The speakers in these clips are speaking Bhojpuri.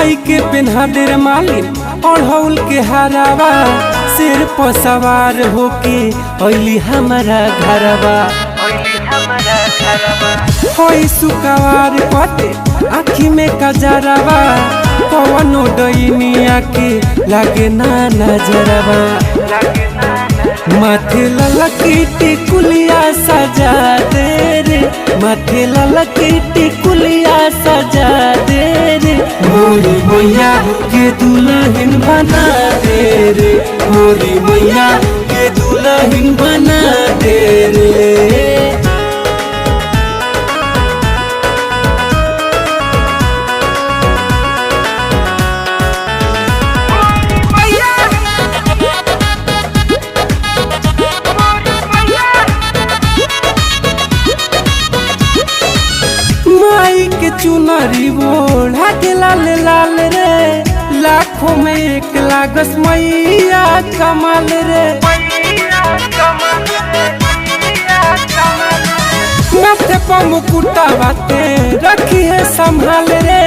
माई के पेन्हा दे रे मालिन ओढ़ौल के हरावा, सिर पर सवार होके अइली हमारा घरवा। होई सुकवार पते आँखी में कजरवा, कवनो डैनिया के लागे ना नजरवा। माथे ललकी टिकुलिया सजा दे रे, माथे ललकी टिकुलिया सजा दे रे, मोरी मैया के दुल्हन बना दे रे, मोरी मैया के दुल्हन बना दे रे। माई के चुनरी ओढ़ा के लाल लाल रे, लाखों में एक लागस मैया कमाल रे। माथे पर मुकुटा बाटे रखी है संभाल रे,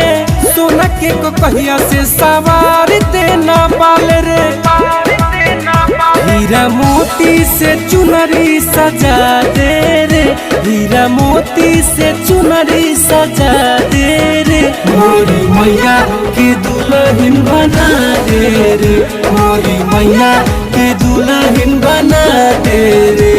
सोना के को कहिया से सवार देना बाल रे। हीरा मोती से चुनरी सजा दे रे, हीरा मोती से चुनरी सजा दे रे, मोरी मैया के दुल्हन बना दे रे, मोरी मैया के दुल्हन बना दे रे।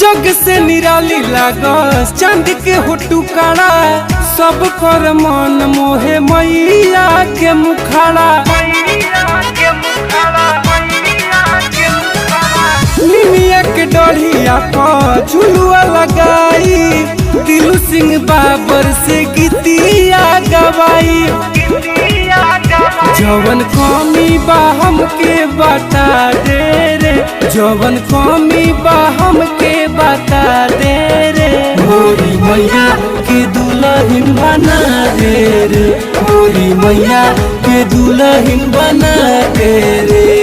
जग से निराली लागस चांद के हो टुकड़ा, सब कर मन मोहे मैया के मुखाड़ा। निमिया के डढ़िया पर झुलुआ लगाई, दिलू सिंह बाबर से गीतिया गवाई। जवन कमी बा हमके बता दे रे, जवन कमी बा हमके बता दे रे, मोरी मैया के दुल्हन बना दे रे, मोरी मैया के दुल्हन बना दे रे।